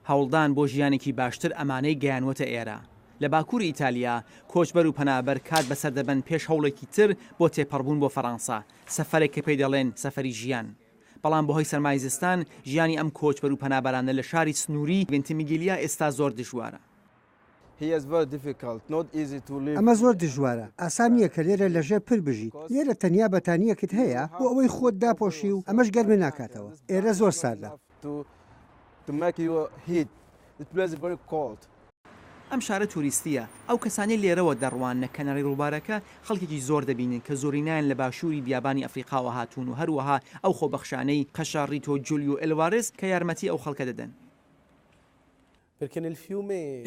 هەوڵدان بۆ ژیانێکی باشتر ئەمانەی گەیانووەتە ئێرە. لە باکووری ئیتالیا، کۆچبەر و پەنابەر کات بەسەر دەبەن پێش هەوڵێکی تر بۆ تێپەڕبوون بۆ فەرانسە، سەفەرێک کە پێی دەڵێن سەفەری ژیان. بەڵام بەهۆی سەرمای زستان، ژیانی ئەم کۆچبەر و پەنابەرانە لە شاری سنووریی ڤێنتیمیگیلیا ئێستا زۆر دژوارە. ئەمە زۆر دژوارە، ئاسان نییە کە لێرە لەژێر پر بژیت، لێرە تەنیا بەتانییەکت هەیە بۆ ئەوەی خۆت داپۆشی و ئەمەش گەرمت ناکاتەوە، ئێرە زۆر ساردە. ئەم شارە توریستییە، ئەو کەسانەی لێرەوە دەڕواننە کەناری ڕووبارەکە خەڵکێکی زۆر دەبینن کە زۆرینەیان لە باشووری بیابانی ئەفریقاوە هاتوون و هەروەها ئەو خۆبەخشانەی قەشە ڕیتۆ جولیۆ ئێلوارێز کە یارمەتی ئەو خەڵکە دەدەن.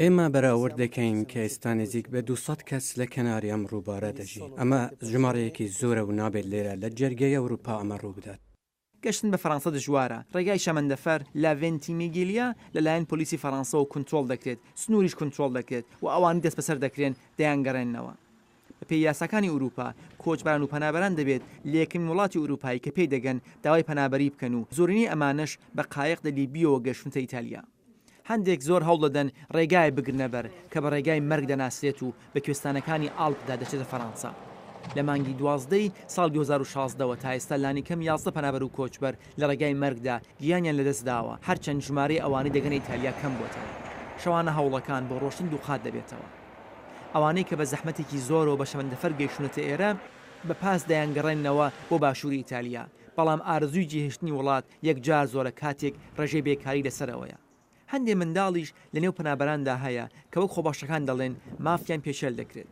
ئێمە بەراورد دەکەین کە ئێستا نزیک بە 200 کەس لە کەناری ئەم ڕووبارە دەژین. ئەمە ژمارەیەکی زۆرە و نابێت لێرە لە جەرگەی ئەوروپا ئەمە ڕووبدات. گەشتن بە فەرەنسا دژوارە، ڕێگای شەمەندەفەر لە ڤێنتیمیگیلیا لەلایەن پۆلیسی فەرەنسەوە کونترۆڵ دەکرێت، سنووریش کونترۆڵ دەکرێت و ئەوانەی دەستبەسەر دەکرێن دەیانگەڕێننەوە. بەپێی یاساکانی ئورووپا، کۆچبەران و پەنابەران دەبێت لە یەکەمین وڵاتی ئورووپایی کە پێی دەگەن داوای پەنابەری بکەن و زۆرینەی ئەمانەش بە قایق لە لیبییەوە گەشتوونەتە ئیتالیا. هەندێک زۆر هەوڵدەدەن ڕێگایەک بگرنە بەر کە بە ڕێگای مەرگ دەناسرێت و بە کوێستانەکانی ئاڵپدا دەچێتە فەرانسە. لە مانگی 12 ی ساڵی 2016 وە تا ئێستا لانیکەم 11 پەنابەر و کۆچبەر لە ڕێگای مەرگدا گیانیان لەدەستداوە، هەرچەند ژمارەی ئەوانەی دەگەنە ئیتالیا کەم بۆتەوە. شەوانە هەوڵەکان بۆ ڕۆشتن دووقات دەبێتەوە. ئەوانەی کە بە زەحمەتێکی زۆرەوە بە شەمەندەفەر گەیشتوونەتە ئێرە، بە پاس دەیانگەڕێننەوە بۆ باشووری ئیتالیا، بەڵام ئارەزووی جێهێشتنی وڵات یەکجار زۆرە کاتێک ڕێژەی بێکاری لەسەرەوەیە. هەندێ منداڵیش لەنێو پەنابەراندا هەیە کە وەک خۆبەخشەکان دەڵێن مافیان پێشێل دەکرێت.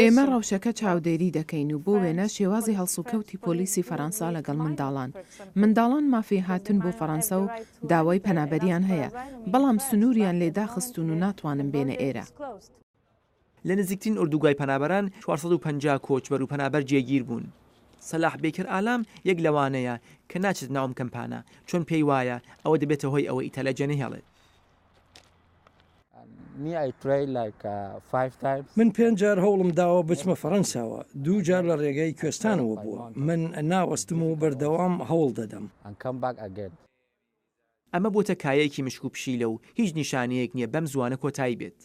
ئێمە ڕەوشەکە چاودێری دەکەین و بۆ وێنە شێوازی هەڵسوکەوتی پۆلیسی فەرەنسا لەگەڵ منداڵان. منداڵان مافی هاتن بۆ فەرەنسا و داوای پەنابەریان هەیە، بەڵام سنووریان لێ داخستوون و ناتوانن بێنە ئێرە. لە نزیکترین ئۆردوگای پەنابەران 450 کۆچبەر و پەنابەر جێگیر بوون. سەلاح بێکەر ئالام یەک لەوانەیە کە ناچێتە ناو ئەم کەمپانە، چۆن پێی وایە ئەوە دەبێتە هۆی ئەوەی ئیتالیا جێنەهێڵێت. من پێنج جار هەوڵم داوە بچمە فەرەنساوە، دوو جار لە ڕێگەی کوێستانەوە بووە. من ناوەستم و بەردەوام هەوڵ دەدەم. ئەمە بۆتە کایەیەکی مشک و پشیلە و هیچ نیشانەیەک نییە بەم زووانە کۆتایی بێت.